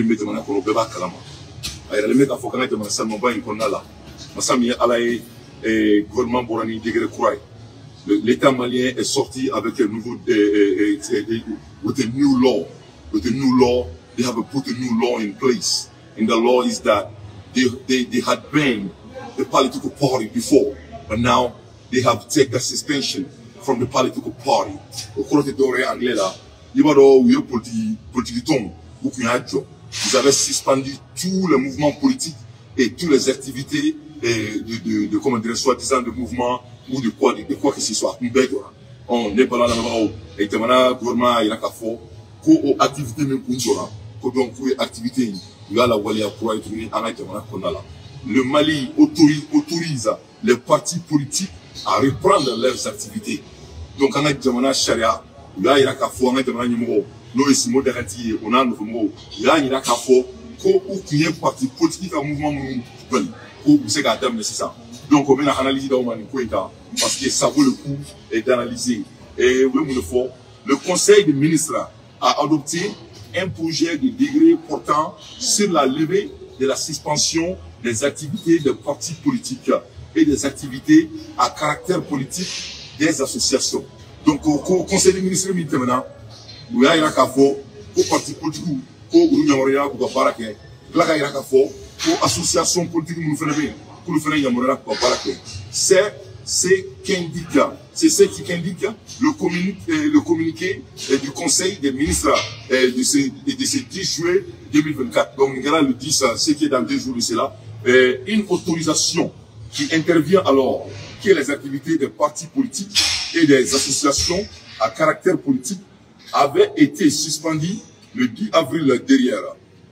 Bɛ jamana kɔnɔ, bɛɛ b'a kalama. A yɛrɛlen bɛ k'a fɔ k'an ka jamana sanuba in kɔnɔna la, masa min ye Ala ye, gouvernement bɔra ni décret kura ye. L'État malien est sorti avec un nouveau with a new law. With a new law, they have put a new law in place. And the law is that they had banned the political party before, but now they have taken a suspension from the political party. O kɔrɔ tɛ dɔwɛrɛ ye anglais la. I b'a dɔn, u ye politique tɔn, u tun y'a jɔ. Ils avaient suspendu tous les mouvements politiques et toutes les activités de, comment dire, soi-disant de mouvement ou de quoi que ce soit. A kun bɛɛ jɔra. Ɔ, ne bala lamɛnbagaw, jamana gouvernement y'a yira k'a fɔ ko o activité min kun jɔra, ko donc k'u ye activité in, u y'a lawaleya kura ye tuguni an ka jamana kɔnɔna la. Le Mali autorise les partis politiques à reprendre leurs activités. Donc an ka jamana sariya, u y'a yira k'a fɔ an ka jamana ɲɛmɔgɔw, n'o ye Simo Dagati ye, o n'a nɔfɛmɔgɔw, u y'a yira k'a fɔ ko u tun ye parti politique ka mouvement minnu bali, ko u bɛ se k'a daminɛ sisan. Donc o bɛna analyse d'aw ma nin ko in kan, parce que ça vaut le coup d'analyser. Et u bɛ mun de fɔ? Le Conseil des ministres a adopté un projet de décret portant sur la levée de la suspension des activités des partis politiques et des activités à caractère politique des associations. Donc o ko Conseil des ministres min tɛmɛna, u y'a yira k'a fɔ ko parti politique, ko olu yamaruya k'u ka baara kɛ, tila k'a yira k'a fɔ ko association politique minnu fana bɛ yen, k'olu fana yamaruya k'u ka baara kɛ. C'est ce qu'indique, c'est ce qui qu'indique le communiqué du Conseil des ministres de ce 10 juillet 2024. Donc, le 10, ce qui est dans 2 jours de cela, une autorisation qui intervient alors que les activités des partis politiques et des associations à caractère politique avaient été suspendues le 10 avril derrière.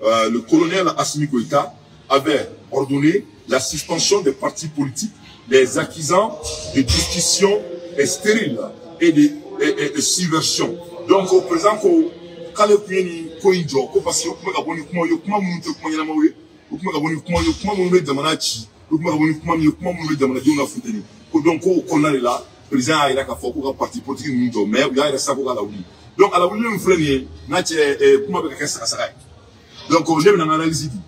Le colonel Assimi Goïta avait ordonné la suspension des partis politiques, les accusant de discussions stériles et de subversion. Donc, au président, ko k'ale tun ye nin ko in jɔ, ko parce que u tun bɛ ka bɔ ni kumaw ye, kuma minnu tɛ kuma ɲɛnamaw ye, u tun bɛ ka bɔ ni kumaw ye, kuma minnu bɛ jamana ci, u tun bɛ ka bɔ ni kuma min ye, kuma minnu bɛ jamanadenw la funteni. Ko donc k'o kɔnɔna de la, président y'a yira k'a fɔ k'u ka parti politique ninnu jɔ, mais u y'a yira sisan ko k'a lawuli. Donc a lawuli min filɛ nin ye, n'a cɛ, kuma bɛ ka kɛ sagasaga ye. Donc ne bɛna n ka analyse di.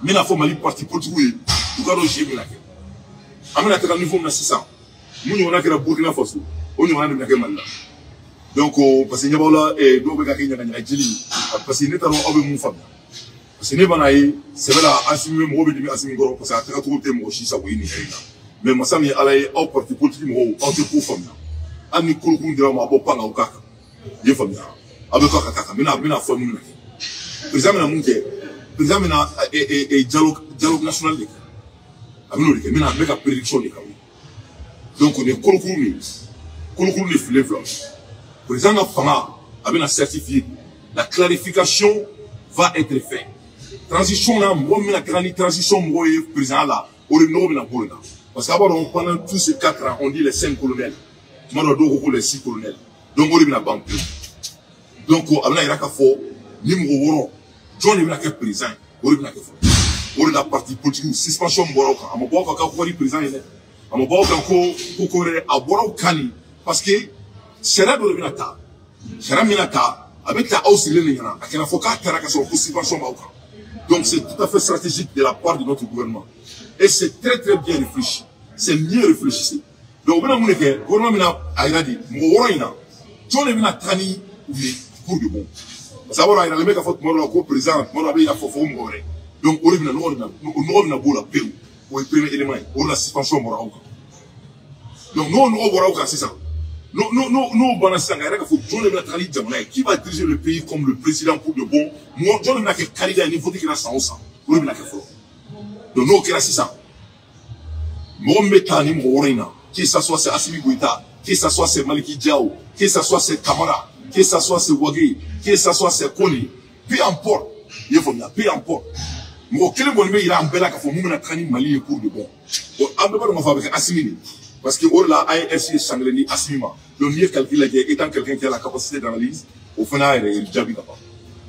N bɛna fɔ Mali parti politique ye, u ka dɔn jeu bɛna kɛ. An bɛna taga niveau min na sisan, mun ɲɔgɔnna kɛra Burkina Faso, o ɲɔgɔnna de bɛna kɛ Mali la. Donc parce que ɲɛ b'aw la, dɔw bɛ ka kɛ ɲagaɲaga jeli ye, parce que ne t'a dɔn aw bɛ mun faamuya. Parce que ne b'a ye sɛbɛ la, Asimi bɛ mɔgɔw bɛ dimi Asimi kɔrɔ, parce que a tagacogo tɛ mɔgɔ si sago ye nin yɛrɛ in na. Mais masa min ye Ala ye, aw parti politique mɔgɔw, aw tɛ ko faamuya. Hali ni kolokun dira aw ma, a bɔ pan aw k'a kan. I ye faamuya? Aw bɛ ka k'a kan. N bɛna fɔ mun bɛna kɛ. Président bɛna mun kɛ? Président bɛna dialogue national de kɛ. A bɛn'o de kɛ. N bɛ ka prédiction de k'aw ye. Donc nin ye kolokuru de ye, kolokuru de filen fila. Président ka fanga, a bɛna certifier, la clarification va être faite. Transition na, mɔgɔ min bɛna taga ni transition mɔgɔw ye président la, o de nɔgɔ bɛna bɔ o la. Parce que a b'a dɔn, pendant tous ces 4 ans, on dit les cinq colonels, tuma dɔ dɔw ko ko les six colonels. Donc o de bɛna ban pewu. Donc a bɛna yira k'a fɔ ni mɔgɔ wɔɔrɔ, jɔn de bɛna kɛ président ye, o de bɛna kɛ fɔlɔ. O de la, parti politique suspension bɔra o kan. A ma bɔ aw kan k'aw ka di président ye dɛ, a ma bɔ aw kan ko wɛrɛ, a bɔra aw kan nin, parce que sariya dɔ de bɛna ta. Sariya min bɛna ta, a bɛ ta aw sigilen de ɲɛna. A kana fɔ k'a taara ka sɔrɔ ko suspension b'aw kan. Donc c'est tout à fait stratégique de la part de notre gouvernement et c'est très très bien réfléchi, c'est mieux réfléchi. Donc u bɛna mun de kɛ? Gouvernement bɛna a yira de mɔgɔ wɔɔrɔ in na, jɔn de bɛna taa ni u ye pour de bon? Parce que a b'a dɔn, a yiralen bɛ k'a fɔ tuma dɔ la ko président, tuma dɔ a bɛ yira fɔ mɔgɔ wɛrɛ. Donc o de bɛna nɔgɔ de bɛna o nɔgɔ bɛna b'o la pewu. O ye premier élément ye. O de la, suspension bɔra aw kan. Donc n'o nɔgɔ bɔra aw kan sisan, n'o banna sisan, ka yɛrɛ k'a fɔ jɔn de bɛna taga ni jamana ye, qui va diriger le pays comme le président pour de bon, mɔgɔ jɔn de bɛna kɛ candidat ye ni vote kɛra san o san, o de bɛna kɛ fɔlɔ. Donc n'o kɛra sisan, mɔgɔ min bɛ taa ni mɔgɔ wɔɔrɔ in na, que ça soit c'est Assimi Goïta, que ça soit c'est Maliki Diaw, que ça soit c'est Kamara, que ça soit c'est Wagué, que ça soit c'est Kone, peu importe, i ye faamuya, peu importe, mɔgɔ kelen kɔni bɛ yira an bɛɛ la k'a fɔ mun bɛna taga ni Mali ye pour de bon. Bon, an bɛɛ b'a dɔn k'a fɔ a bɛ kɛ Assimi de, parce que o de la AES ye san kelen di Assimi ma. Donc n'i ye calcul lajɛ, étant quelqu'un qui a la capacité d'analyse, o fana y'a yɛrɛ jaabi ka ban.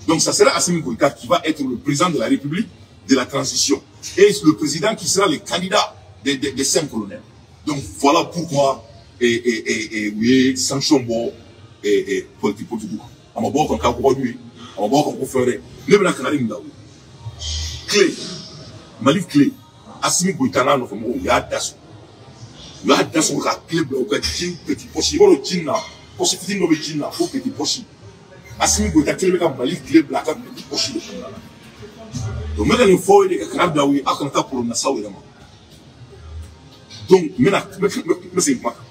Donc ça sera Assimi Goïta qui va être le président de la République de la transition et le président qui sera le candidat des cinq colonels. Donc voilà pourquoi et u ye sanction bɔ et politique politique. A ma bɔ o kan k'a kɔgɔ ye. A ma bɔ aw kan ko fɛn wɛrɛ. Ne bɛna kangari min da o ye. Clé, Mali clé, Assimi Goïta n'a nɔfɛ mɔgɔw, u y'a da sɔgɔ. U y'a da sɔgɔ ka clé bila u ka jean petit poche. I b'a dɔn jean na, poche fitinin dɔ bɛ jean na, ko petit poche. Assimi Goïta kelen bɛ ka Mali clé bila a ka petit poche de kɔnɔna la. Donc n bɛ ka nin fɔ aw ye de ka kangari da aw ye, aw kana taa problème lase aw yɛrɛ ma. Donc n bɛna n bɛ segin kuma kan.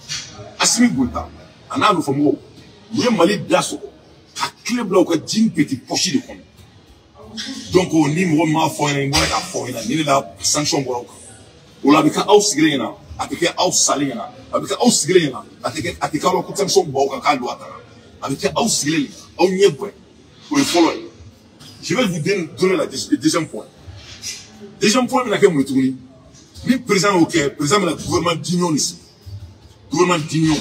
Assimi Goïta a n'a nɔfɛ mɔgɔw, u ye Mali da sɔgɔ ka clé bila u ka jean petit poche de kɔnɔ. Donc ni mɔgɔ min m'a fɔ ɲɛna, n bɔra k'a fɔ ɲɛna, ni ne la sanction bɔra aw kan. O la a bɛ kɛ aw sigilen ɲɛna, a tɛ kɛ aw salen ɲɛna, a bɛ kɛ aw sigilen ɲɛna, a tɛ kɛ a tɛ kɛ aw la ko sanction b'aw kan k'a don a ta la. A bɛ kɛ aw sigilen ɲɛna, aw ɲɛ guwɛ. O ye fɔlɔ ye. Je vais vous donner la deuxième point. Deuxième point bɛna kɛ mun ye tuguni? Ni président y'o kɛ, président bɛna gouvernement d'union de sigi. Gouvernement d'union.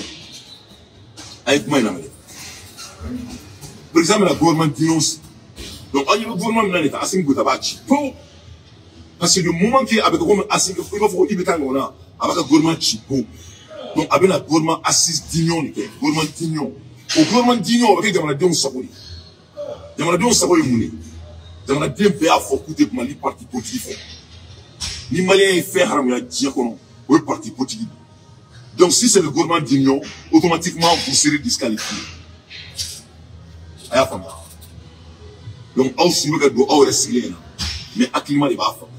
A ye kuma in lamɛn dɛ. Président bɛna gouvernement d'union sigi. Donc aw ɲɛ bɛ gouvernement min na nin ta, Assimi Goïta b'a ci pewu. Parce que le moment que a bɛ kɛ komi Assimi, i b'a fɔ ko i bɛ taa ɲɔgɔn na, a b'a ka gouvernement ci pewu. Donc a bɛna gouvernement assise d'union de kɛ, gouvernement d'union. O gouvernement d'union, o bɛ kɛ jamanadenw sago de ye. Jamanadenw sago ye mun de ye? Jamanaden bɛɛ y'a fɔ k'u tɛ Mali parti politique fɛ. Ni Malien ye fɛn haramuya diɲɛ kɔnɔ, o ye parti politique de. Donc si c'est le gouvernement d'union, automatiquement vous serez disqualifié. A y'a faamuya. Donc aw su bɛ ka don aw yɛrɛ sigilen ɲɛna, mais hakilima de b'a faamuya.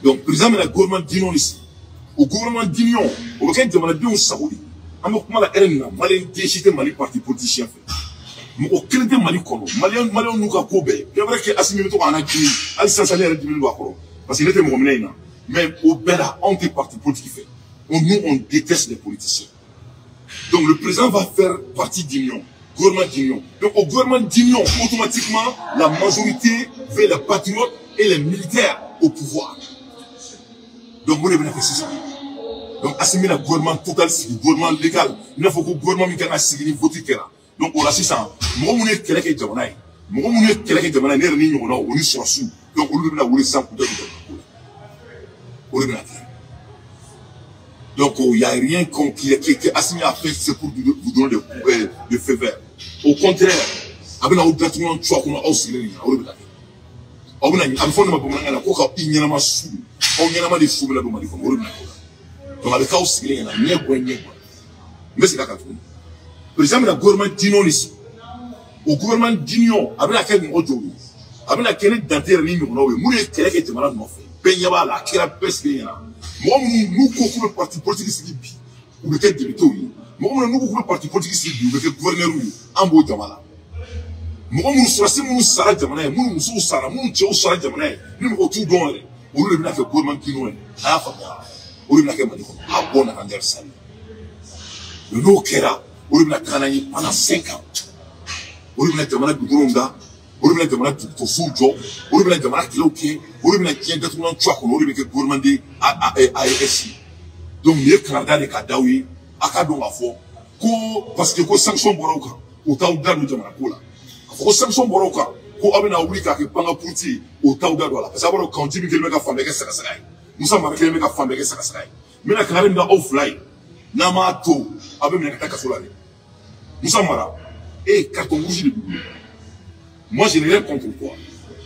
Donc président bɛna gouvernement d'union de sigi. O gouvernement d'union, o bɛ kɛ jamanadenw sago de ye. An bɛ kuma la heure min na, Malien den si tɛ Mali parti politicien fɛ. Mɔgɔ kelen tɛ Mali kɔnɔ. Malien n'u ka ko bɛɛ. Bien vrai que Assimi bɛ to k'an dimi, hali sisan ne yɛrɛ diminen don a kɔrɔ. Parce que ne tɛ mɔgɔ minɛ in na. Mais o bɛɛ la, anw tɛ parti politique fɛ. Nous, on déteste les politiciens. Donc le président va faire partie d'union, gouvernement d'union. Donc au gouvernement d'union, automatiquement, la majorité fait les patriotes et les militaires au pouvoir. Donc on est venu faire ça. Donc Assimi la gouvernement total sigi, gouvernement légal. Il n'a faut que gouvernement min kan ka sigi ni vote kɛra. Donc o la sisan, mɔgɔ minnu ye kɛlɛ kɛ jamana ye, mɔgɔ minnu ye kɛlɛ kɛ jamana ye, ne yɛrɛ ni ɲɔgɔnnaw, o ni sɔrɔsiw, donc olu de bɛna wuli sisan k'u da don jamana ko la. O de bɛna kɛ. Donc il n'y a rien que Assimi a fait, c'est pour vous donner des feux verts. Au contraire, a bɛna aw datugulan cu a kɔnɔ aw sigilen ɲɛna, o de bɛna kɛ. Aw bɛna, a bɛ fɔ ne ma bamanankan na ko ka i ɲɛnama su, aw ɲɛnama de su bɛna don Mali kɔnɔ, o de bɛna kɛ o la. Donc a bɛ k'aw sigilen ɲɛna, ɲɛ guwɛ ɲɛ guwɛ. N bɛ segin a kan tuguni. Président bɛna gouvernement d'union de sigi. O gouvernement d'union, a bɛna kɛ mɔgɔ jɔw ye? A bɛna kɛ ni Dante yɛrɛ ni ɲɔgɔnnaw ye, minnu ye kɛlɛ kɛ jamana nɔfɛ. Bɛɛ ɲɛ b'a la, a kɛra bɛɛ sigilen ɲɛna. Mɔgɔ minnu n'u ko k'u bɛ parti politique sigi bi, u bɛ kɛ députés ye. Mɔgɔ minnu n'u ko k'u bɛ parti politique sigi bi, u bɛ kɛ gouverneur ye. An b'o jama la. Mɔgɔ minnu sɔrɔdasi minnu sara jamana ye, minnu musow sara, minnu cɛw sara jamana ye, ni mɔgɔ t'u dɔn yɛrɛ, olu de bɛna kɛ gouvernement d'union ye. A y'a faamuya, o de bɛna kɛ Mali kɔnɔ. A bɔ na an sali. N'o kɛra, o de bɛna taga n'an ye pendant 5 ans. O de bɛna jamana goudron da, o de bɛna jamana dɔgɔtɔrɔsow jɔ, o de bɛna jamana kɛlɛw kɛ, o de bɛna diɲɛ datugulan cu a kɔnɔ, o de bɛ kɛ gouvernement de AES. Donc nin ye kanada de ka d'aw ye, a k'a dɔn k'a fɔ ko parce que ko sanction bɔra aw kan, o t'aw da don jamana ko la. K'a fɔ ko sanction bɔra aw kan, ko aw bɛna wuli k'a kɛ panga puruti ye, o t'aw da don a la. Parce que a b'a dɔn Kaou Djim kelen bɛ ka fan bɛɛ kɛ sagasaga ye, Moussa Mara kelen bɛ ka fan bɛɛ kɛ sagasaga ye. N bɛna kangari min da aw fila ye, n'a m'a to aw bɛ minɛ ka taa kaso la dɛ. Moussa Mara, e ye carton rouge de b'i bolo. Moi, je n'ai rien contre toi.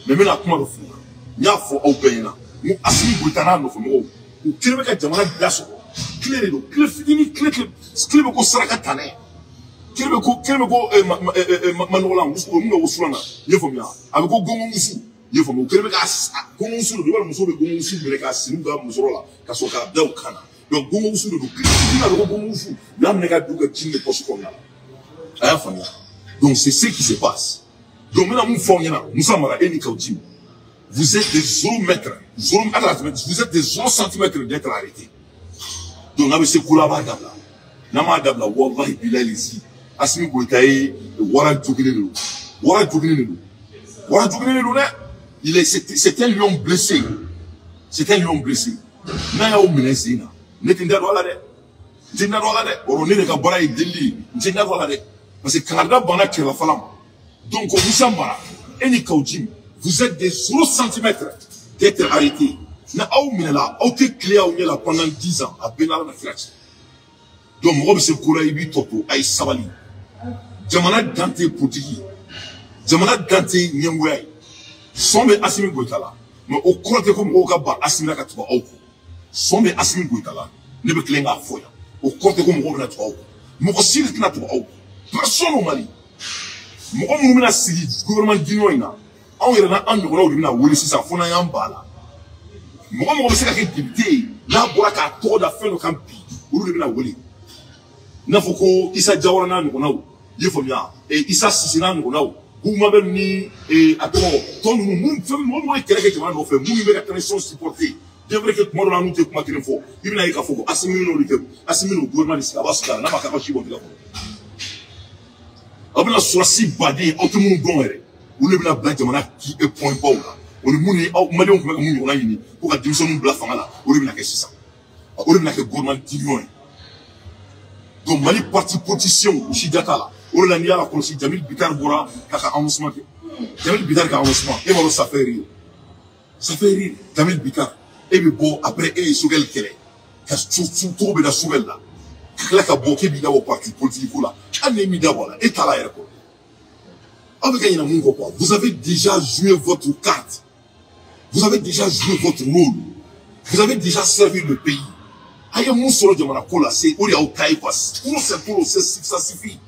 Mais n bɛna kuma dɔ f'i ɲɛna. N y'a fɔ aw bɛɛ ɲɛna. N ko Assimi Goïta n'a nɔfɛmɔgɔw, u kelen bɛ ka jamana da sɔgɔ. Tile de don, tile fitinin, tile tile, tile bɛ ko saraka tanɛ. Tile bɛ ko manɔgɔlan, o mun bɛ wusulan na, i y'a faamuya? A bɛ ko gɔngɔnmusu, i y'a faamuya? U kelen bɛ ka gɔngɔnmusu de don, i b'a dɔn musow bɛ gɔngɔnmusu minɛ k'a siri u ka musɔrɔ la, ka sɔrɔ k'a da u kan na. Donc gɔngɔnmusu de don, tile fitinin a bɛ ko gɔngɔnmusu, u y'a minɛ ka don u ka ji de poche kɔnɔna la. A y'a faamuya? Donc c'est ce qui se passe. Donc n bɛna mun fɔ aw ɲɛna, Moussa Mara e ni Kaou Djim, vous êtes des 0 mètres, 0, vous êtes des 0 centimètres d'être arrêtés. Donc n'a bɛ se ko la, a b'a dabila. N'a m'a dabila, wallahi bilahi lezi, Assimi Goïta ye wara joginnen de don. Wara joginnen de don. Wara joginnen de don dɛ. C'est un lion blessé. C'est un lion blessé. N'a y'aw minɛ sen na, ne tɛ n da don a la dɛ. N tɛ n da don a la dɛ. O ne de ka baara ye delili ye. N tɛ n da don a la dɛ. Parce que kangarida banna kɛlɛfala ma. Donc Moussa Mara e ni Kaou Djim, vous êtes des 0 centimètres d'être arrêtés. Na aw minɛla, aw tɛ tile aw ɲɛ la pendant 10 ans, a bɛɛ n'Ala na kira cɛ. Donc mɔgɔ bɛ se ko la, i b'i tɔ to, a ye sabali. Jamana dan tɛ politique ye. Jamana dan tɛ ɲɛngoya ye. Sɔn bɛ Assimi Goïta la, mais o kɔrɔ tɛ ko mɔgɔw ka ban Assimi la ka tugu aw kɔ. Sɔn bɛ Assimi Goïta la, ne bɛ tilen k'a fɔ yan. O kɔrɔ tɛ ko mɔgɔw bɛna tugu aw kɔ. Mɔgɔ si de tɛna tugu aw kɔ. Personne au Mali. Mɔgɔ minnu bɛna sigi gouvernement d'union in na, anw yɛrɛ n'an ɲɔgɔnnaw de bɛna wele sisan fo n'an y'an ban a la. Mɔgɔ mɔgɔ bɛ se ka kɛ député ye n'a bɔra k'a tɔgɔ da fɛn dɔ kan bi, olu de bɛna wele. I n'a fɔ ko Issa Diawara n'a ɲɔgɔnnaw, i ye faamuya, Issa Cissé n'a ɲɔgɔnnaw, Boumabel ni a tɔgɔ tɔ ninnu, mun fɛn mɔgɔ mɔgɔ ye kɛlɛ kɛ jamana nɔfɛ, minnu bɛ ka transition supporter. Bien vrai que tuma dɔ la an n'u tɛ kuma kelen fɔ, i bɛna ye k'a fɔ ko Assimi n'olu kɛ, Assimi n'o gouvernement de sigi, a b'a sigi a la, n'a ma k'a ka si bɔ tigɛ kɔnɔ. Aw bɛna sɔrɔsi baden aw tɛ minnu dɔn yɛrɛ, olu de bɛna bila jamana k'i point baw la. O ni minnu ye aw maliyɛnw tun bɛ ka mun ɲɔgɔnna ɲini ko ka denmisɛnninw bila fanga la, o de bɛna kɛ sisan. O de bɛna kɛ gouvernement d'union ye. Donc Mali parti politicien u si da t'a la. O de la n'i y'a kɔlɔsi, Jamil Bittar bɔra k'a ka annoncement kɛ. Jamil Bittar ka annoncement, e b'a dɔn, ça fait rire. Ça fait rire. Jamil Bittar, e bɛ bɔ après e ye Choguel kɛlɛ ka tɔgɔ bɛ da Choguel la, ka tila ka bɔ k'e b'i da bɔ parti politique ko la, hali n'e m'i da bɔ a la, e t'a la yɛrɛ kɔ. Aw bɛ ka ɲinɛ mun kɔ quoi? Vous avez déjà joué votre carte. Vous avez déjà joué votre rôle. Vous avez déjà servi le pays. A ye mun sɔrɔ jamana ko la, c'est o de y'aw ta ye quoi. Trop c'est trop, ça suffit.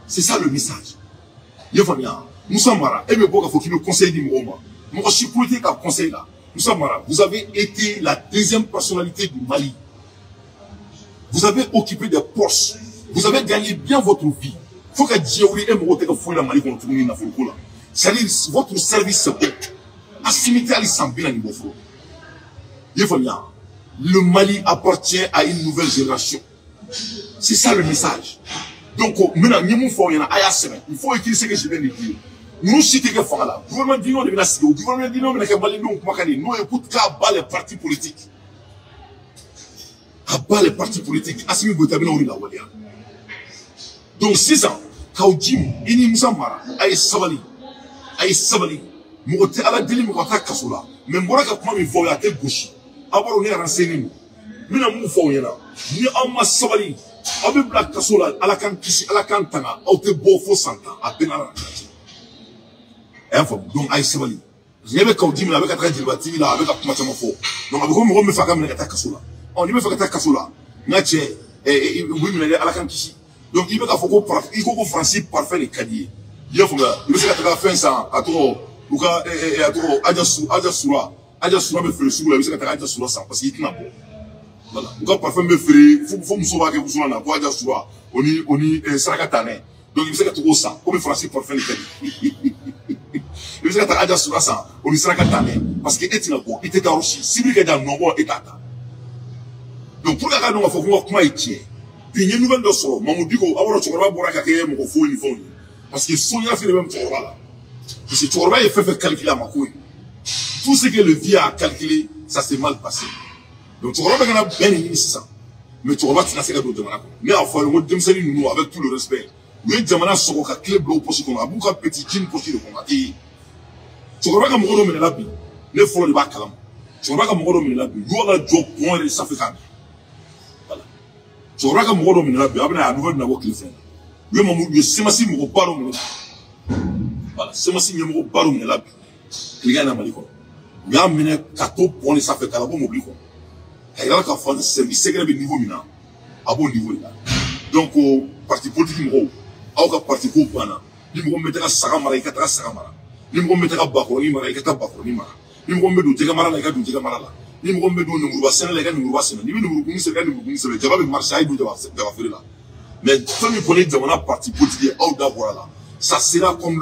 C'est ça le message. I ye faamuya? Moussa Mara, e bɛ bɔ k'a fɔ k'i bɛ conseil di mɔgɔw ma. Mɔgɔ si kulo tɛ ka conseil la. Moussa Mara, vous avez été la deuxième personnalité du Mali. Vous avez occupé des postes. Vous avez gagné bien votre vie. Faut que diɲɛ wuli e mɔgɔw tɛ ka foyi la Mali kɔnɔ tuguni nafolo ko la. C'est-à-dire votre service c'est bon. Assimi tɛ hali san 40 bɔ fɔlɔ. I ye faamuya? Le Mali appartient à une nouvelle génération. C'est ça le message. Donc, maintenant, n ye mun fɔ aw ɲɛna, a y'a sɛbɛn. Il faut écrire ce que je viens de dire. Ninnu si tɛ kɛ fanga la. Gouvernement d'union de bɛna sigi. O gouvernement d'union bɛna kɛ malidenw kumakan de ye. N'o ye ko k'a ba les partis politiques. À bas les partis politiques. Assimi Goïta bɛna o de lawaleya. Donc sisan, Kaou Djim, i ni Moussa Mara, a ye sabali. A ye sabali. Mɔgɔ tɛ Ala deli mɔgɔ ta kaso la. Mais n bɔra ka kuma min fɔ aw ye, a tɛ gosi. Aw b'a dɔn ne renseigné don. N bɛna mun fɔ aw ɲɛna? Ni aw ma sabali, aw bɛ bila kaso la, Ala k'an kisi, Ala k'an tanga, aw tɛ bɔ fo san 10, a bɛɛ n'Ala cɛ. A y'a faamu? Donc a ye sabali. Parce que ɲɛ bɛ Kaou Djim la, a bɛ ka taga Joliba TV la, a bɛ ka kuma caman fɔ. Donc a bɛ ko mɔgɔ min bɛ fɛ a ka minɛ ka taa kaso la. Ɔ n'i bɛ fɛ ka taa kaso la, n ka cɛ, u b'i minɛ dɛ, Ala k'an kisi. Donc i bɛ k'a fɔ ko i ko ko Faransi parfait de ka di ye. I y'a faamuya? I bɛ se ka taga fɛn san, a tɔgɔ u ka a tɔgɔ Aja Sura, Aja Sura bɛ feere sugu la, i bɛ se ka taga Aja Sura san parce que i tɛna bɔ. Voilà. U ka parfum bɛ feere fo muso b'a kɛ wusulan na ko Aja Sura o ni saraka tanɛ. Donc i bɛ se ka taga o san komi Faransi parfum de ka di. I bɛ se ka taga Aja Sura san o ni saraka tanɛ parce que e tɛna bɔ, i tɛ taa yɔrɔ si. Sibiri ka jan nɔbɔ e t'a ta. Donc pour que a ka dɔn k'a fɔ ko n ka kuma ye tiɲɛ. Bi n ye nouvelle dɔ sɔrɔ, Mamu Diko, aw b'a dɔn cɛkɔrɔba bɔra ka kɛ mɔgɔ foyi ni fɛnw ye. Parce que sonya fɛnɛ bɛ cɛkɔrɔba la. Parce que cɛkɔrɔba ye fɛn fɛn calculé a ma ko ye. Tout ce que le vieux a calculé, ça s'est mal passé. Donc cɛkɔrɔba bɛ ka na bɛn de ɲini sisan. Mais cɛkɔrɔba tɛna se ka don jamana kɔnɔ. Ne y'a fɔ a ye n ko denmisɛnnin ninnu, avec tout le respect, u ye jamana sɔgɔ ka tile bila u poche kɔnɔ, a b'u ka petit jean poche de kɔnɔ, a tɛ ye. Cɛkɔrɔba ka mɔgɔ dɔ minɛla bi, ne fɔlɔ de b'a kalama. Cɛkɔrɔba ka mɔgɔ dɔ minɛla bi, u y'u ka jɔ pont yɛrɛ sanfɛ k'a minɛ. Voilà. Cɛkɔrɔba ka mɔgɔ dɔ minɛla bi, a bɛna a nouvelle bɛna bɔ tile fila in na. U ye Mamu, u ye CMAS mɔgɔba dɔ minɛ. Voilà, CMAS ɲɛmɔgɔba dɔ minɛla bi, tilegan in na Mali kɔnɔ. U y'a minɛ ka to pont de sanfɛ k'a labɔ mobili kɔnɔ. Ka yira k'a fɔ service secret bɛ niveau min na, a b'o niveau de la. Donc parti politique mɔgɔw, aw ka parti ko banna. Ni mɔgɔ min bɛ taga saga mara, i ka taga saga mara. Ni mɔgɔ min bɛ taga bakɔrɔni mara, i ka taa bakɔrɔni mara. Ni mɔgɔ min bɛ don jɛgɛ mara la, i ka don jɛgɛ mara la. Ni mɔgɔ min bɛ don lemuruba sɛnɛ la, i ka lemuruba sɛnɛ. N'i bɛ lemurukumuni sɛnɛ, i ka lemurukumuni sɛnɛ. Jaba bɛ marché, a ye don jaba feere la. Mais fɛn min kɔni ye jamana parti politique ye, aw da bɔra la. Ça sera comme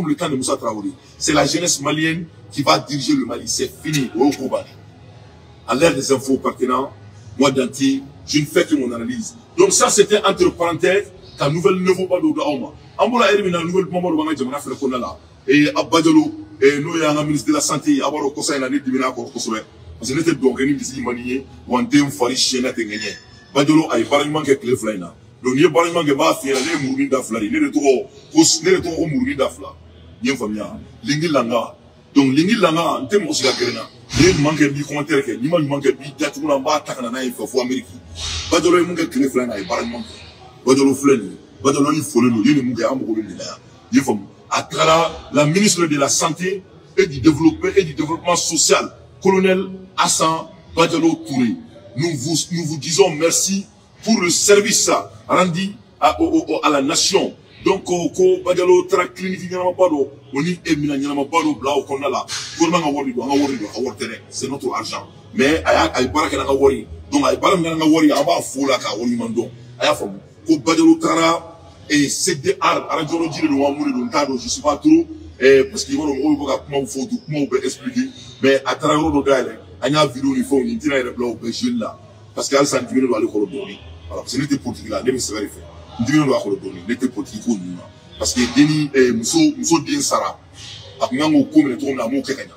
le temps de Moussa Traoré. C'est la jeunesse malienne qui va diriger le Mali. C'est fini. O y'o ko bannen. À l'ère des infos pertinents, moi Danti, je ne fais que mon analyse. Donc ça, c'était entre parenthèses, ta nouvelle nouveau ba dɔ d'aw ma. An bɔra eri min na, nouvelle kuma dɔ b'an ka jamana fɛnɛ kɔnɔna la. Et Abba Diallo, n'o y'an ka ministre de la santé, a b'a dɔn kɔsa in na ne dimina a kɔrɔ kosɛbɛ. Parce que ne tɛ dɔn kɛ ni misiri man di n ye, wa n den fari siyɛnna tɛ ŋɛɲɛ. Ba Diallo, a ye baara ɲuman kɛ tile 2 in na. Donc n'i ye baara ɲuman kɛ, n b'a f'i ɲɛna, ne ye murunin da fila de ye. Ne de tɔgɔ ko murunin da fila. I ye n faamuya? Lingi langa. Donc lingi langa, n tɛ mɔgɔ si ka gɛrɛ n na. N'i ye ɲuman kɛ, n b'i commentaire kɛ. N'i ma ɲuman kɛ, n b'i datugu la, n b'a ta ka na n'a ye fɛ fo Amérique. Ba Diallo ye mun kɛ tile 2 in na, a ye baara ɲuman kɛ. Ba Diallo filɛ nin ye. Ba Diallo ni folen don, i ye nin mun kɛ, an mago bɛ nin la yan. I ye faamu? A taara la ministre de la Santé et du développement social, colonel Hassan Badialo Touré. Nous vous disons merci pour le service rendu à la nation. Donc, ko Badialo taara clinique ɲɛnamaba dɔ o ni e minɛn ɲɛnamaba dɔ bila o kɔnɔna la. Gouvernement ka wari don, an ka wari don, a wari tɛ dɛ, c'est notre argent. Mais a y'a a ye baara kɛ n'an ka wari ye. Donc a ye baara min kɛ n'an ka wari ye, an b'a fo la k'a waleɲuman dɔn. A y'a faamu ko Badialo taara CDR radiologie de don wa, mun de don, n t'a dɔn, je sais pas trop. Parce que i b'a dɔn, mɔgɔw bɛ bɔ ka kumaw fɔ, u tɛ kumaw bɛɛ expliquer. Mais a taara yɔrɔ dɔ dayɛlɛ, an y'a vidéo ni fɛnw ni n tɛna yɛrɛ bila o bɛɛ jeune la. Parce que halisa n diminen don ale kɔrɔ dɔɔnin. Voilà, parce que ne tɛ politique la, ne bɛ sɛbɛ de fɛ. N diminen don a kɔrɔ dɔɔnin, ne tɛ politique ko ninnu na. Parce que denni muso den sara, a kun kan k'o ko minɛ cogo min na, a m'o kɛ ka ɲa.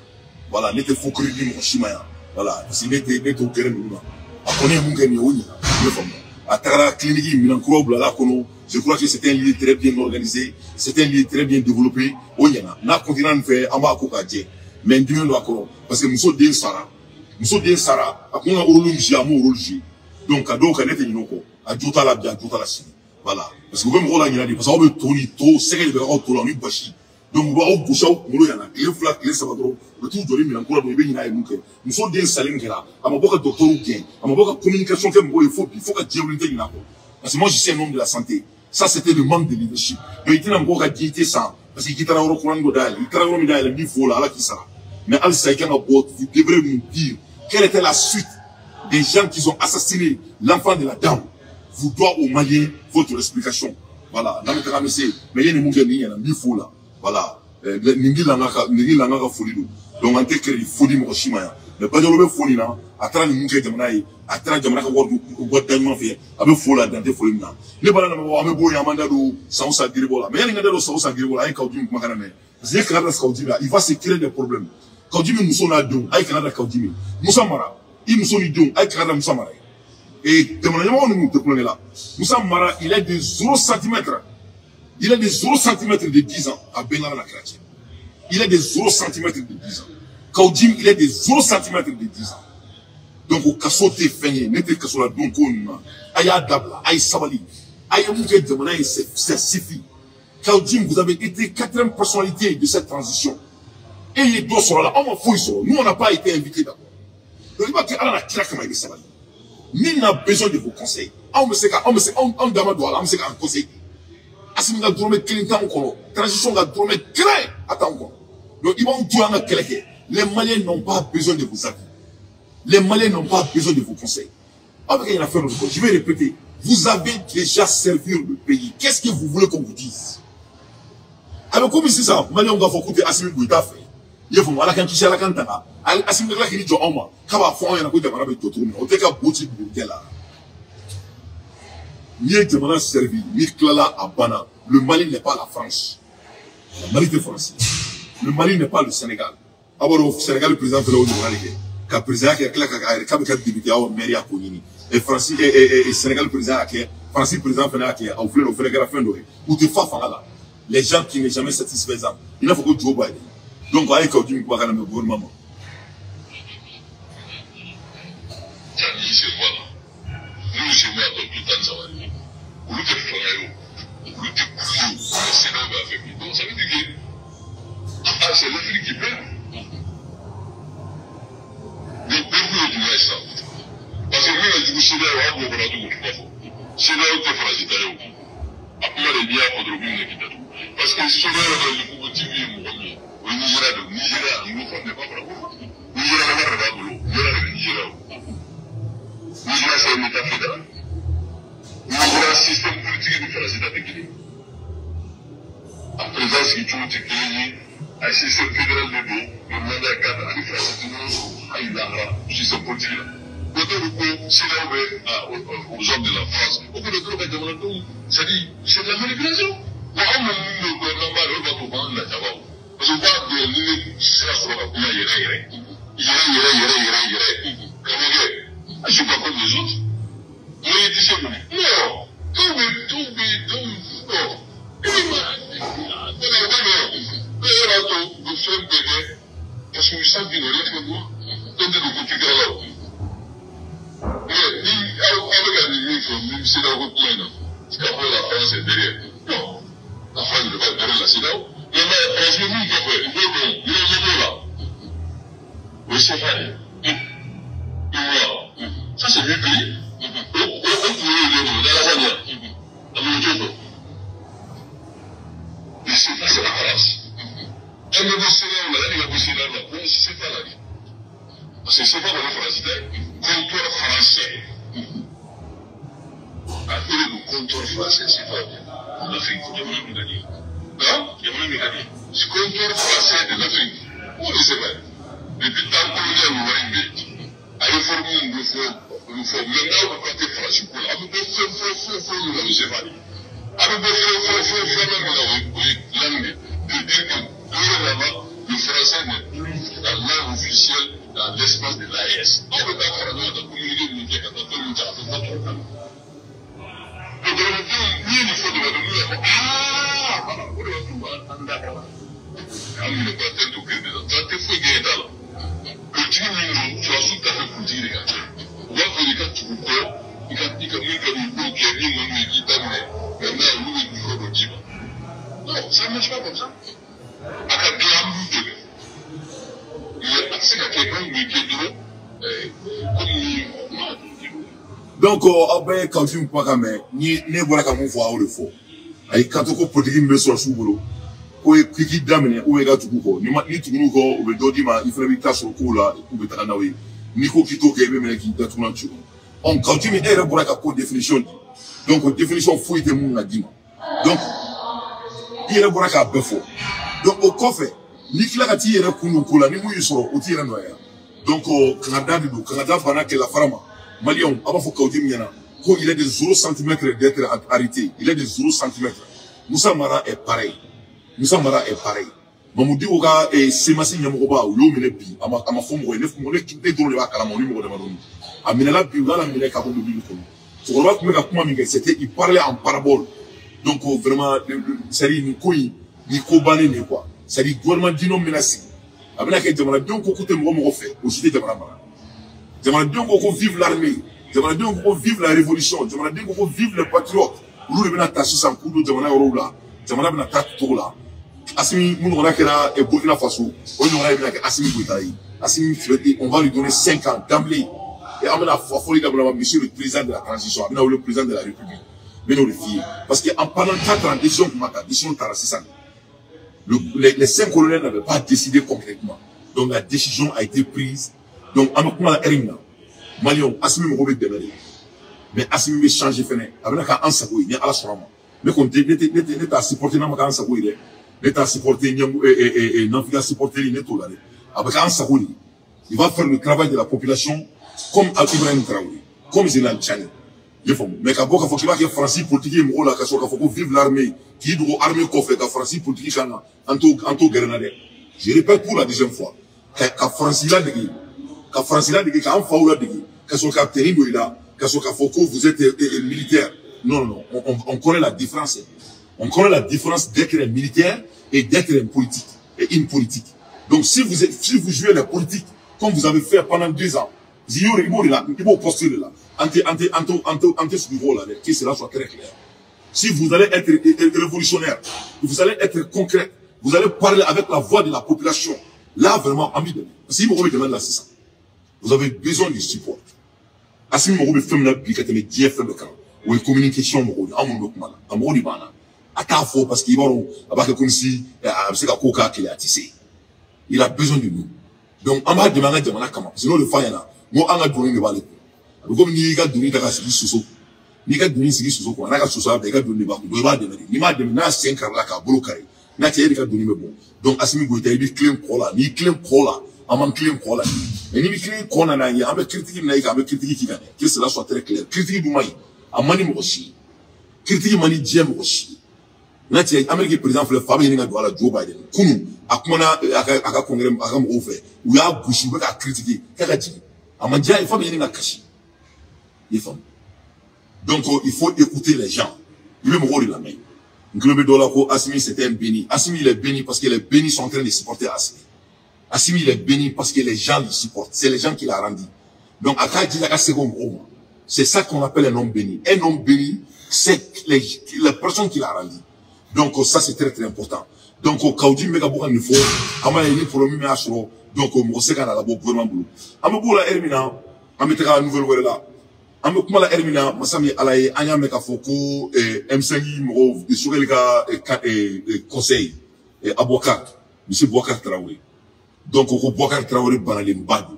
Voilà, ne tɛ faux crédit mɔgɔ si ma yan. Voilà, parce que ne t'o gɛrɛ ninnu na. A kɔni ye mun kɛ nin ye, o ɲɛna. I bɛ faamu. A tagara clinique minɛn kuraw bilala kɔnɔ. Je crois que c'était un lieu très bien organisé, c'était un lieu très bien développé. O ɲɛna. N'a continuera nin fɛ, an b'a ko k'a jɛ. Mais n diminen don a kɔrɔ parce que muso den sara. Muso den sara, a kun ka rôle min jouer, a m'o rôle jouer. Donc ka dɔw kan, ne tɛ ɲinɛ o kɔ. A jo t'a la bi, a jo t'a la sini. Voilà. Parce que u bɛ mɔgɔw la ɲinɛ de, parce que aw bɛ to ni to sɛgɛ de bɛ aw to la ni basi. Donc u b'aw gosi aw kunkolo yan na tile 2, tile 3 dɔrɔn, u bɛ t'u jɔ ni minɛn kura dɔ, i bɛ ɲinɛ a ye mun kɛ. Muso den salen min kɛra, a ma bɔ ka docteur gɛn, a ma bɔ ka communication kɛ mɔgɔw ye fo bi, fo ka diɲɛ wuli tɛ ɲinɛ a kɔ. Parce que moi, je suis un homme de la santé. Ça, c'était le manque de leadership. Donc i tɛna mɔgɔw ka dignité san parce que k'i taara yɔrɔ kuranin dɔ dayɛlɛ, i taara yɔrɔ min dayɛlɛ, n b'i fo o la, Ala k'i sara. Mais halisa i kan ka bɔ, vous devrez nous dire quelle était la suite des gens qui ont assassiné l'enfant de la dame. Vous doit aux Maliens votre explication. Voilà, n'an bɛ taga, an bɛ se, mais i ye nin mun kɛ nin ɲɛna, n b'i fo la. Voilà, nin k'i langa ka foli don. Donc an tɛ crédit fo di mɔgɔ si ma yan. Mais Badialo bɛ fo nin na, a taara nin mun kɛ jamana ye, a taara jamana ka wari wari da ɲuman fɛ, a bɛ fo la dan tɛ foli min na. Ne b'a lamɛnbagaw, an bɛ bɔ yen, an b'an da don san o san giribɔ la. Mais yanni n ka da don san o san giribɔ la, an ye Kaou Djim kumakan lamɛn. Parce que n'i ye kana da Kaou Djim la, il va se créer des problèmes. Kaou Djim muso n'a denw, a ye kana da Kaou Djim. Musa Mara, i muso ni denw, a ye kana da Musa Mara ye. Et jamana ɲɛmɔgɔ ninnu tɛ kulonkɛ la. Musa Mara, il est de 0 cm. Il est de 0 cm de 10 ans à Benara la chrétien. Il est de 0 cm de 10 ans. Kaou Djim, il est de 0 cm de 10 ans. Donc, o kaso tɛ fɛn ye, ne tɛ kaso la don ko ninnu na. A y'a dabila, a ye sabali. A ye mun kɛ jamana ye, c'est suffit. Kaou Djim, vous avez été quatrième personnalité de cette transition. E ye dɔ sɔrɔ a la, anw ma foyi sɔrɔ. Nous, on n'a pas été invités d'abord. Donc, i b'a kɛ Ala na kira kama, i bɛ sabali. Nul n'a besoin de vos conseils. Anw bɛ se ka, anw bɛ se, anw da ma don a la, an bɛ se k'an conseil. Assimi ka dɔrɔmɛ kelen t'anw kɔnɔ. Transition ka dɔrɔmɛ kelen a t'anw kɔnɔ. Donc i b'anw to an ka kɛlɛ kɛ. Les Maliens n'ont pas besoin de vos avis. Les Maliens n'ont pas besoin de vos conseils. Aw bɛ ka ɲinɛ fɛn dɔ de kɔ. Je vais répéter. Vous avez déjà servi le pays. Qu'est-ce que vous voulez qu'on vous dise? A bɛ komi sisan Maliens k'a fɔ k'u tɛ Assimi Goïta fɛ. I y'a faamu, Ala k'an kisi, Ala k'an tanga. Assimi ka tila k'i jɔ anw ma k'a b'a fɔ anw ɲɛna ko jamana bɛ jɔ cogo min na. O tɛ ka bo ci bugurikɛ la. N'i ye jamana servi, n'i tilala, a banna. Le Mali n'est pas la France. Le Mali tɛ France. Le Mali n'est pas le Sénégal. A b'a dɔn, Sénégal président fɛnɛ o ɲɔgɔnna de kɛ. Ka président kɛ, ka tila ka a yɛrɛ k'a bɛ kɛ député aw maire ko ɲini. Et France et Sénégal président y'a kɛ, France président fɛnɛ y'a kɛ, aw filɛ nin ye, o fɛnɛ kɛra fɛn dɔ ye. U tɛ fa fanga la. Les gens qui n'est jamais satisfaisant. I n'a fɔ ko Joe Biden. Donc a ye Kaou Djim kumakan lamɛn gouvernement ma. Ni sen bɔ a la, n'u sen bɔ a tɔ kilo 13 de, olu tɛ fanga ye o, olu tɛ kulu ye o, mais CEDEAO b'a affaibli. Donc ça veut dire que ah, c'est l'Afrique qui perd. Donc bɛɛ ye jumɛn ye sisan? Parce que min ka jugu CEDEAO, aw b'o kɔnɔ, a t'o kuma fɔ. CEDEAO tɛ Faransi ta ye o, a kuma de n'i y'a fɔ dɔrɔn, u b'i minɛ k'i datugu. Parce que CEDEAO ka locomotive ye mɔgɔ min ye, o ye Nigéria de ye. Nigéria anglophone n'est pas francophone. Nigéria ka wari de b'a bolo, Nigéria de bɛ Nigéria o. Nigéria, c'est un état fédéral. Nigéria système politique ni Faransi ta tɛ kelen ye. A président sigicogo tɛ kelen ye. A système fédéral de don, le mandat est quatre, ani Faransi tɛ ɲɔgɔn sɔrɔ hali lahara système politique la. O dɔw ko CEDEAO bɛ aux ordres de la France. O kɔrɔ dɔrɔn ka jamanadenw, c'est-à-dire c'est de la manipulation. Wa anw bɛ mun de gouvernement b'a dɔn, o b'a to k'an lajaba o. Parce que u b'a dɔn ni ne sera sɔrɔ ka kuma yɛrɛ yɛrɛ yɛrɛ yɛrɛ yɛrɛ yɛrɛ yɛrɛ karamɔgɔkɛ, je suis pas comme les autres. Moi, i tɛ se mun? Non, dɔw bɛ non. I bɛ ma ne bɛ ne yɛrɛ b'a to u bɛ fɛn bɛɛ kɛ parce que ils savent qu'ils n'ont rien fait de moi. Dɔw tɛ don ko cikɛla la o. Mais ni aw bɛ ka nin min fɔ, min CEDEAO ko kuma in na, k'a fɔ la France est derrière. Non, la France ne va pas derrière la CEDEAO. Mais faransi bɛ min kɔfɛ, u b'o dɔn, yɔrɔ ɲɛ b'o la. O ye CFA de ye. Ça, c'est 8 pays. O kun y'o de ye, Alassane ye. A bɛ t'o fɛ. Le CFA, c'est la France. An bɛ bɔ CEDEAO la, yanni ka bɔ CEDEAO la, ko CFA la de. Parce que CFA kɔni faransi tɛ, compteur français. A o de don, compteur français, CFA en Afrique. Jamana min ka di ye. Hein? Jamana min ka di ye. Compteur français de l'Afrique. O de CFA ye. Depuis temps colonial, o wari in bɛ yen. A réforme min bɛ fɔ, o bɛ fɔ. Mais n'aw ko k'a tɛ faransi ko la, a bɛ bɔ fɛn fɛn fɛn fɛn min na, o ye CFA de ye. A bɛ bɔ fɛn fɛn fɛn fɛn min na, o ye langue de. De dire que dorénavant, le français n'est plus la langue officielle dans l'espace de l'AES. Aw bɛ taa fara ɲɔgɔn kan, communiqué min kɛ ka taa fɛn min ta, a bɛ fɔ tubabukan na. Donc jamanadenw, n'i ye nin fɔ jamanadenw y'a fɔ, aa voilà, o de b'a to an da kala. An minɛ ko a tɛ to kelen de la, an tɛ foyi kɛ t'a la. Politique min don, sɔrɔdasiw t'a fɛ politique de ka kɛ. U b'a fɛ de ka tugu kɔ, i ka min ka di i k'o kɛ, min man d'u ye k'i ta minɛ, maintenant olu bɛ yɔrɔ dɔ d'i ma. Non, ça ne marche pas comme ça. A ka dilan, an b'u dɛmɛ. Mais a tɛ se ka kɛ k'anw bɛ kɛ dɔrɔn komi. Donc aw bɛɛ ye Kawusi kumakan mɛn. Ni ne bɔra ka mun fɔ, aw de fɔ. A y'i kanto ko politique min bɛ sɔrɔsiw bolo, ko ye k'i k'i daminɛ ou i ka tugu kɔ. Ni ma ni tugur'u kɔ, u bɛ dɔ d'i ma, i fana b'i ta sɔrɔ kow la, k'u bɛ taga n'aw ye. N'i ko k'i t'o kɛ, i bɛ minɛ k'i datugu na ci kɔnɔ. Ɔ Kawusi min, e yɛrɛ bɔra ka ko définition di, donc o définition foyi tɛ mun ka d'i ma. Donc i yɛrɛ bɔra k'a bɛɛ fɔ. Donc o kɔfɛ, n'i tila ka t'i yɛrɛ kun don ko la, ni mun y'i sɔrɔ, o t'i yɛrɛ nɔ ye. Donc kangada de don, kangada banna kɛlɛ fara ma. Maliyɛnw, a b'a fɔ Kawusi min ɲɛna ko il est de 0 cm d'être arrêté, il est de 0 cm. Moussa Mara est pareil, Moussa Mara est pareil. Mahmoud Dicko ka CMAS ɲɛmɔgɔba, u y'o minɛ bi, a ma fɔ mɔgɔ ye, ne dɔrɔn de b'a kalama, o ni mɔgɔ damadɔni. A minɛla bi, u y'a laminɛ ka bɔ mobili kɔnɔ. Cɛkɔrɔba tun bɛ ka kuma min kɛ, c'était, il parlait en parabole. Donc vraiment, c'est à dire nin ko in, nin ko bannen de ye quoi. C'est à dire gouvernement d'inɔ bɛna sigi, a bɛna kɛ jamanadenw ko k'u tɛ mɔgɔ mɔgɔ fɛ, o si tɛ jamana mara. Jamanadenw ko ko vive l'armée, jamanadenw ko ko vive la révolution, jamanadenw ko ko vive les patriotes, olu de bɛna ta sisan k'u don jamana yɔrɔw la. Jamana bɛna taa cogo la. Assimi mun ɲɔgɔnna kɛra Burkina Faso, o ɲɔgɔnna bɛna kɛ Assimi Goïta ye. Assimi, on va lui donner 5 ans d'emblée et an bɛna fɔ fɔli daminɛ, monsieur le président de la transition, a bɛna wele président de la République. N bɛn'o de f'i ye, parce que en pendant 4 ans, décision tun ma ta, décision taara sisan. Les cinq colonels n'avaient pas décidé concrètement, donc la décision a été prise. Donc an bɛ kuma la heure min na, maliyɛnw, Assimi mɔgɔw bɛ dɛmɛ de, mais Assimi bɛ changer fɛnɛ, a bɛna k'an sago ye ni Ala sɔnna ma. Ne kɔni tɛ ne t'a supporter n'a ma k'an sago ye dɛ. Ne t'a supporter ɲɛngo nanfiga supporter, ne t'o la dɛ. A bɛ k'an sago de ye. Il va faire le travail de la population comme Ibrahim Traoré, comme Général Tchani, i ye faamu. Mais ka bɔ k'a fɔ k'i b'a kɛ Faransi politique ye mɔgɔw la, ka sɔrɔ k'a fɔ ko vive l'armée, k'i dogo armée kɔfɛ ka Faransi politique kan na, an t'o gɛrɛ na dɛ. Je répète pour la deuxième fois, ka Faransi ladege, ka Faransi ladege, k'an faw ladege, ka sɔrɔ ka tenue don i la, ka sɔrɔ k'a fɔ ko vous êtes militaire. Non, non, non, on connaît la différence. On connaît la différence d'être un militaire et d'être un politique et une politique. Donc si vous jouez la politique comme vous avez fait pendant 2 ans, i b'o de la, i b'o poste de la. An tɛ an tɛ an tɛ an tɛ an tɛ sugu o la dɛ, que cela soit très clair. Si vous allez être révolutionnaire, vous allez être concret, vous allez parler avec la voix de la population, là vraiment an b'i dɛmɛ, parce que i mago bɛ dɛmɛ de la sisan. Vous avez besoin de support. Assimi mago bɛ fɛn min na bi ka tɛmɛ diɲɛ fɛn bɛɛ kan, o ye communication mɔgɔw ye. Anw minnu bɛ kuma la, a mɔgɔw de b'an na. A t'a fɔ parce que i b'a dɔn, a b'a kɛ comme si a bɛ se ka ko k'a kɛlɛ, a tɛ se. Il a besoin de nous. Donc an b'a dɛmɛ an ka jamana kama, parce que n'o de f'a ɲɛna n ko an ka doni de b'ale kun. A bɛ komi n'i y'i ka doni ta ka sigi soso, n'i ka doni sigi soso kun, a n'a ka sosoya bɛɛ, i ka doni de b'a kun. Donc i b'a dɛmɛ de. N'i m'a dɛmɛ, n'a sen karila k'a bolo kari, n'a cɛ, e de ka doni bɛ bɔ. Donc Assimi Goïta, i bɛ tilen kɔ la. N'i tilen kɔ la, an b'an tilen kɔ la. Mais n'i bɛ tilen kɔ na n'an ye, an bɛ critique min na i kan, an bɛ critique k'i kan dɛ. Que cela soit très clair, critique dun man ɲi, a man di mɔgɔ si ye, critique man di diɲɛ mɔgɔ si ye. N'a cɛ, Amérique président filɛ, fa bɛ ɲini ka don a la, Joe Biden, kunun a kumana a ka congrès, a ka mɔgɔw fɛ, u y'a gosi, u bɛ k'a critiquer k'a ka jigin, a ma diya ye, fa bɛ ɲini ka kasi, i ye faamu. Donc il faut écouter les gens, i bɛ mɔgɔw de lamɛn. N tulo bɛ dɔ la ko Assimi, c'était un béni. Assimi, il est béni parce que les bénis sont en train de supporter Assimi. Assimi, il est béni parce que les gens le supportent, c'est les gens qui l'a rendu. Donc a k'a jija ka segin o mɔgɔw ma. C'est ça qu'on appelle un homme béni. Un homme béni, c'est la personne qui l'a rendu. Donc ça, c'est très très important. Donc Kaou Djim bɛ ka bɔ ka nin fɔ, an b'a ye ni problème min y'a sɔrɔ, donc mɔgɔ se ka na labɔ gouvernement bolo. An bɛ b'o la heure min na, an bɛ taga nouvelle wɛrɛ la. An bɛ kuma la heure min na, masa min ye Ala ye, an y'a mɛn k'a fɔ ko M5 mɔgɔw, Choguel ka conseil Aboubacar, monsieur Boubacar Traoré. Donc ko Boubacar Traoré banalenba don,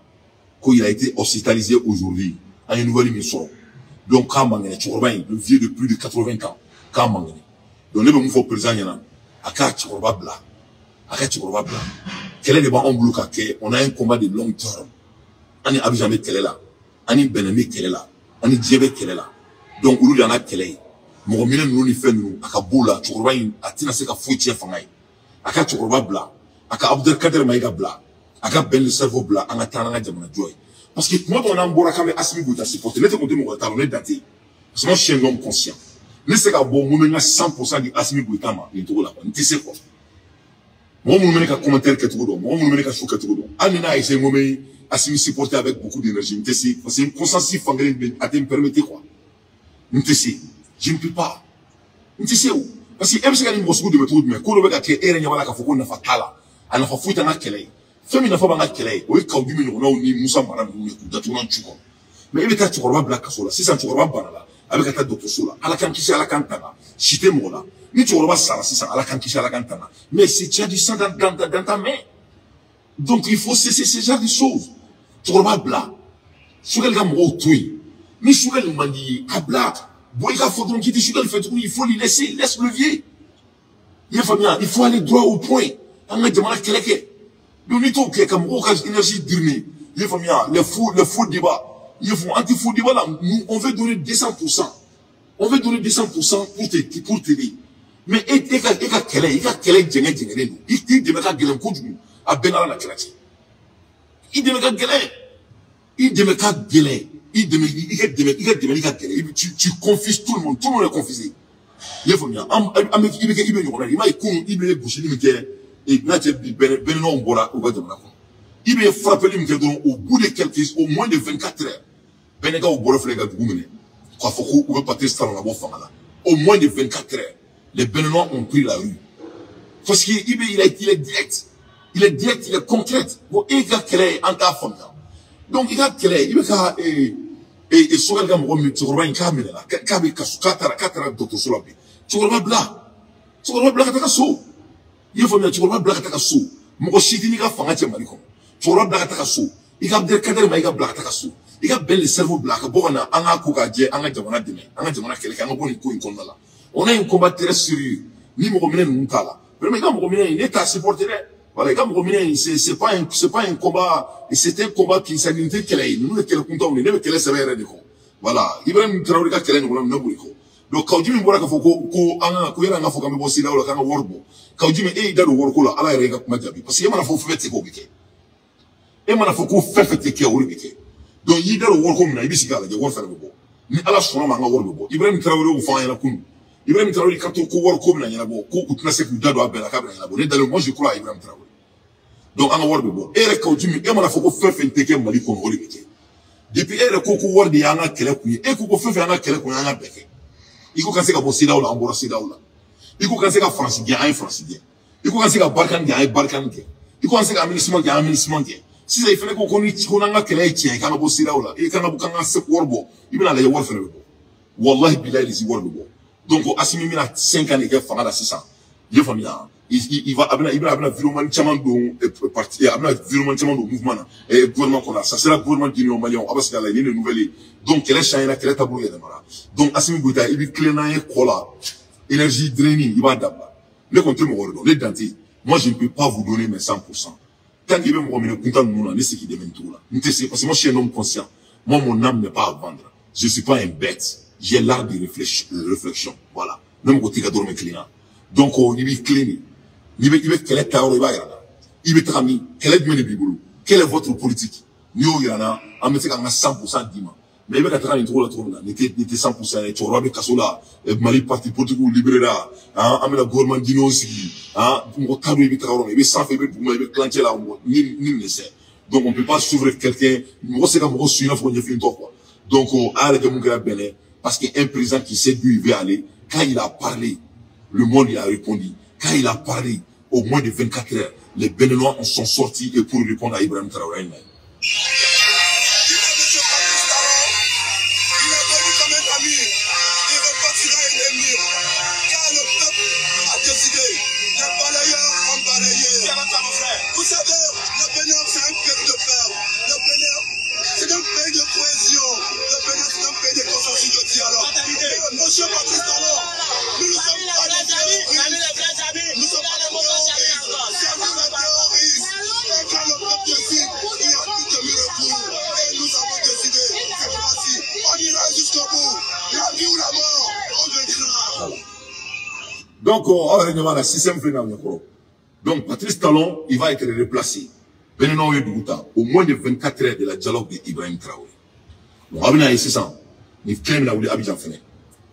ko il a été hospitalisé aujourd'hui. An ye nouvelle min sɔrɔ, donc k'a man kɛnɛ, cɛkɔrɔba in, le vieux de plus de 80 ans, k'a man kɛnɛ. Donc ne bɛ mun fɔ président ɲɛna? A k'a cɛkɔrɔba bila, a ka cɛkɔrɔba bila. Kɛlɛ de b'anw bolo ka kɛ, on a un combat de long terme. An ni Abidjan bɛ kɛlɛ la, an ni Benin bɛ kɛlɛ la, an ni diɲɛ bɛ kɛlɛ la. Donc olu de y'an ka kɛlɛ ye. Mɔgɔ minɛ ninnu ni fɛn ninnu, a ka b'o la. Cɛkɔrɔba in, a tɛna se ka foyi tiɲɛ fanga ye. A ka cɛkɔrɔba bila, a ka Abdelkader Maïga bila, a ka Ben le Cerveau bila, an ka taa n'an ka jamana jɔ ye. Parce que tuma dɔw n'an bɔra k'an bɛ Assimi Goïta supporter, ne tɛ kun tɛ mɔgɔ t'a dɔn, ne dan tɛ yen. Parce que moi, je suis un homme conscient. Ne tɛ se ka bɔ mun bɛ n ka 100% di Assimi Goïta ma nin cogo la quoi, n tɛ se quoi. Mɔgɔ minnu bɛ ne ka commentaire kɛcogo dɔn, mɔgɔ minnu bɛ ne ka show kɛcogo dɔn, hali ni n'a essayé n ko n bɛ Assimi supporter avec beaucoup d'énergie, n tɛ se, parce que n conscience fankelen bɛ a tɛ n permettre quoi. N tɛ se, je ne peux pas. N tɛ se o. Parce que e bɛ se ka nin mɔgɔ sugu dɛmɛ cogo jumɛn? Ko dɔ bɛ ka kɛ, e yɛrɛ ɲɛ b'a la k'a fɔ ko nafa t'a la, a nafa foyi t'an ka kɛlɛ ye. Fɛn min nafa b'an ka kɛlɛ ye, o ye Kaou Djim ɲɔgɔnnaw ni Musa Mara ninnu ye k'u datugu n'an cu kɔnɔ. Mais e bɛ taa cɛkɔrɔba bila kaso la sisan, cɛkɔrɔba bana la, a bɛ ka taa dɔgɔtɔrɔso la. Ala k'an kisi, Ala k'an tanga, si tɛ mɔgɔ la. Ni cɛkɔrɔba sara sisan, Ala k'an kisi, Ala k'an tanga. Mais si tu as du sang dans ta main, donc il faut cesser ce genre de choses. Cɛkɔrɔba bila, Choguel ka mɔgɔw to yen. Ni Choguel man di ye, a bila. Bɔ i ka fɔ dɔrɔn k'i tɛ Choguel fɛ tuguni, il faut lui laisser, laisse le vieux. I y'a faamuya? Il faut aller droit au point. An ka jamana kɛlɛ kɛ. Donc n'i t'o kɛ ka mɔgɔw ka énergie drainer, i y'a faamuya, les faux débats, i y'a faamu, anti faux débat là, nous, on veut donner 200%. On veut donner 200% pour t'aider. Mais e ka kɛlɛ, i ka kɛlɛ jɛngɛ jɛngɛlen don. I dɛmɛ ka gɛlɛn kojugu, a bɛɛ n'Ala na kira cɛ. I dɛmɛ ka gɛlɛn. I dɛmɛ ka gɛlɛn. I dɛmɛ, i ka dɛmɛ, i ka dɛmɛli ka gɛlɛn. Tu confuses tout le monde est confusé. I y'a faamuya? An bɛ i bɛ kɛ i bɛ ɲɔgɔn na. I m'a ye kunun i bɛ gosili min kɛ, n'a cɛ bi Bɛnɛnɔw bɔra u ka jamana kɔnɔ. I bɛ frappeli min kɛ dɔrɔn, au bout de quelques, au moins de 24 heures, Bɛnɛkaw bɔra filɛ ka dugu minɛ k'a fɔ ko u bɛ Patrice Talon labɔ fanga la. Au moins de 24 heures, les Béninois ont pris la rue. Parce que il est direct. Il est direct, il est concret. Bon, e ka kɛlɛ, an t'a faamuya. Donc i ka kɛlɛ, i bɛ ka Choguel ka mɔgɔ min, cɛkɔrɔba in k'a minɛ la, k'a bɛ kaso, k'a taara dɔgɔtɔrɔso la bi. Cɛkɔrɔba bila. Cɛkɔrɔba bila ka taga so. I y'a faamuya? Cɛkɔrɔba bila ka taga so. Mɔgɔ si tɛ n'i ka fanga cɛ Mali kɔnɔ. Cɛkɔrɔba bila ka taga so. I ka Abdelkader Maïga bila ka taga so. I ka Ben le Cerveau bila a ka bɔ ka na, an k'a ko k'a jɛ, an ka jamana dɛmɛ, an ka jamana kɛlɛ kɛ, an ka bɔ nin ko in kɔnɔna la. On a un combat très sérieux. Ni mɔgɔ minɛ ninnu t'a la. Vraiment, i ka mɔgɔ minɛ in, ne t'a supporter dɛ. Voilà, i ka mɔgɔ minɛ in, c'est pas un combat, c'est un combat qui, ça nin tɛ kɛlɛ ye. Ninnu ye kɛlɛ kuntanw de ye. Ne bɛ kɛlɛ sɛbɛ yɛrɛ de kɔ. Voilà, Ibrahim Traoré ka kɛlɛ ɲɔgɔnna ne b'o de kɔ. Donc Kaou Djim bɔra k'a fɔ ko an ka ko yala an ka fɔ k'an bɛ bɔ CEDEAO la, k'an ka wari bɔ. Kaou Djim, e y'i da don wariko la, Ala yɛrɛ y'i ka kuma jaabi. Parce que e mana fɔ fɛn fɛn tɛ kɛ, o bɛ kɛ. E mana fɔ ko fɛn fɛn tɛ kɛ, o de bɛ kɛ. Donc i y'i da don wariko min na, i bɛ sigi k'a lajɛ, wari fɛnɛ bɛ bɔ. Ni Ala sɔnna ma, an ka wari bɛ bɔ. Ibrahim Traoré y'o fɔ an ɲɛna kunun. Ibrahim Traoré ka to ko wariko bɛna ɲɛnabɔ, ko u tɛna se k'u da don a bɛɛ la, k'a bɛna ɲɛnabɔ. Ne dalen, moi je crois à Ibrahim Traoré. Donc an ka wari bɛ bɔ. E yɛrɛ Kaou Djim, e mana fɔ ko fɛn fɛn tɛ kɛ Mali kɔnɔ, o de bɛ kɛ. Depuis e yɛrɛ ko wari de y'an ka kɛlɛ kun ye, e ko fɛn fɛn y'an ka kɛlɛ kun ye, an ka bɛɛ kɛ. I ko ka se ka bɔ CEDEAO la, an bɔra CEDEAO la. I ko ka se ka Faransi gɛn, an ye Faransi gɛn. I ko ka se ka Barkhane gɛn, an ye Barkhane gɛn. I ko ka se ka MINUSMA gɛn, an ye MINUSMA gɛn. Sisan i fɛnɛ ko ni ko n'an ka kɛlɛ ye tiɲɛ ye, k'an ka bɔ CEDEAO la, i k'an ka bɔ, k'an ka se wari bɔ, i bɛna lajɛ, wari fɛnɛ bɛ bɔ. Wallahi bilahi, wari bɛ bɔ. Donc Assimi bɛna 5 ans de kɛ fanga la sisan. I y'a faamuya? Il va, a bɛna virement caman don parti, a bɛna virement caman don mouvement na, gouvernement kɔnɔ. Ça sera gouvernement d'union malien. A bɛ se ka lajɛ ni nouvelle ye. Donc kɛlɛ changera, kɛlɛ taabolo yɛlɛmara. Donc Assimi Goïta, i bɛ tilen n'an ye kɔ la, énergie draining, i b'a dabila. Ne kɔni tɛ mɔgɔ wɛrɛ dɔn, ne dan tɛ. Moi, je ne peux pas vous donner mes 100%. Tant qu'il bɛ mɔgɔ minɛ kuntan ninnu na, ne se k'i dɛmɛ nin cogo la. N tɛ se, parce que moi, je suis un homme conscient. Moi, mon âme n'est pas à vendre. Je suis pas un bête. J'ai l'art de réflexion. Voilà. Ne mɔgɔ t'i ka dɔrɔmɛ kelen na. Donc i b'i tilen de. N'i bɛ i bɛ kɛlɛ ta yɔrɔ, i b'a yira n na. I bɛ taga min? Kɛlɛ jumɛn de b'i bolo? Quelle est votre politique? N'i y'o yira n na, an bɛ se k'an ka 100% d'i ma. Mais i bɛ ka taga nin cogo la cogo min na, nin tɛ 100% ye. Cɛkɔrɔba bɛ kaso la, Mali parti politique libéré la, an bɛna gouvernement d'union sigi, mɔgɔ t'a dɔn i bɛ taga yɔrɔ min, i bɛ sanfɛ, i bɛ duguma, i bɛ tilancɛ la, mɔgɔ ni nin sɛ. Donc on peut pas suivre quelqu'un, mɔgɔ se ka mɔgɔ suivre i n'a fɔ ɲɛfintɔ quoi. Donc a y'a lajɛ mun kɛra Bɛnɛ, parce que un président qui sait d'où il veut aller, quand il a parlé, le monde il a répondu. Quand il a parlé, Au moins de 24 heures, les Béninois en sont sortis et pour répondre à Ibrahim Traoré. Vous savez, le Bénin, c'est un pays de peuple. Le Bénin, c'est un pays de cohésion. Le Bénin, c'est un pays de consensus, de dialogue. Monsieur Patrice Talon, nous ne sommes pas des terroristes. Nous sommes pas des terroristes. C'est nous les terroristes. Et quand le peuple décide, il n'y a plus de miracle. Et nous avons décidé, cette fois-ci, on ira jusqu'au bout. La vie ou la mort, on vaincra. Donc, on va revenir à la 6e fin. Donc, Patrice Talon, il va être replacé. Béninois Dougouta, au moins de 24 heures de la dialogue d'Ibrahim Traoré. Donc, Abina 600,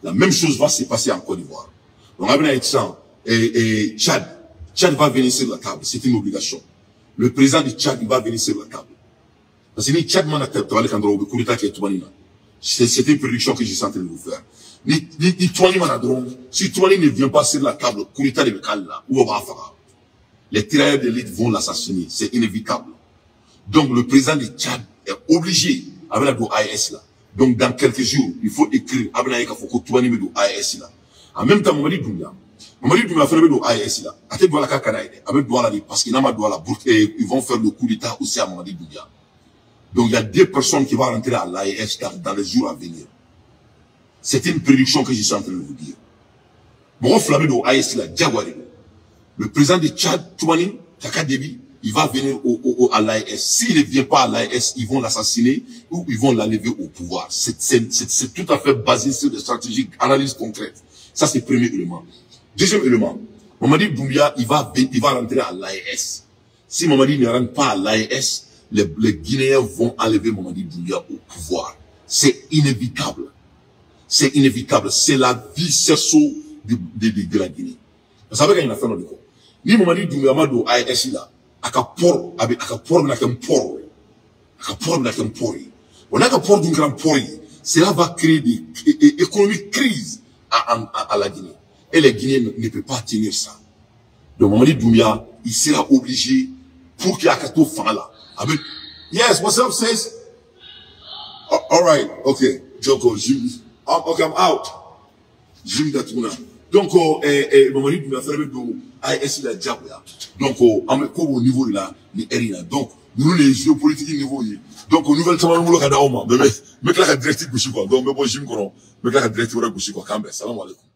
la même chose va se passer en Côte d'Ivoire. Donc, Abina 600 et Tchad. Tchad va venir sur la table, c'est une obligation. Le président du Tchad, il va venir sur la table. Parce que ni Tchad man c'est une prédiction que je suis en train de vous faire. Ni si Toumani ne vient pas sur la table, Kourita de Bekal là, où on va faire. Les tirailleurs d'élite vont l'assassiner, c'est inévitable. Donc le président du Tchad est obligé, avec la AES là. Donc dans quelques jours, il faut écrire AES là. En même temps, Mamadi Doumbouya fait le AES là. Parce qu'il n'a pas ils vont faire le coup d'État aussi à Mamadi Doumbouya. Donc il y a deux personnes qui vont rentrer à l'AES dans les jours à venir. C'est une prédiction que je suis en train de vous dire. Bon, Flamé de AES là, Diaguari. Le président du Tchad, Toumani, Kaka Déby, il va venir à l'AES. S'il ne vient pas à l'AES, ils vont l'assassiner ou ils vont l'enlever au pouvoir. C'est tout à fait basé sur des stratégies, analyses concrètes. Ça, c'est le premier élément. Deuxième élément, Mamadi Doumbouya, il va rentrer à l'AES. Si Mamadi ne rentre pas à l'AES, les Guinéens vont enlever Mamadi Doumbouya au pouvoir. C'est inévitable. C'est inévitable. C'est la vie cerceau de la Guinée. Vous savez qu'il y a une affaire dans le corps. Ni Mamadi Doumbouya ma do AES là, aka port aka port na kem port. Aka port na kem port. On a ka port d'un grand port. Cela va créer des économiques crises à la Guinée. Et les Guinéens ne peuvent pas tenir ça. Donc Mamadi Doumbouya, il sera obligé pour qu'il y ait un tour là. Yes, what's up, sis? Oh, all right, okay. Joko, okay, I'm out. Jim Datuna. Donc, Mamadi Doumbouya fait le AES la diable. Donc, on est au niveau de la RINA. Donc, nous, les géopolitiques niveau. Donc, nouvelle semaine, nous, le mais la directive, quoi. Donc, mais bon, Jim, mais la directive, quoi. Salam alaikum.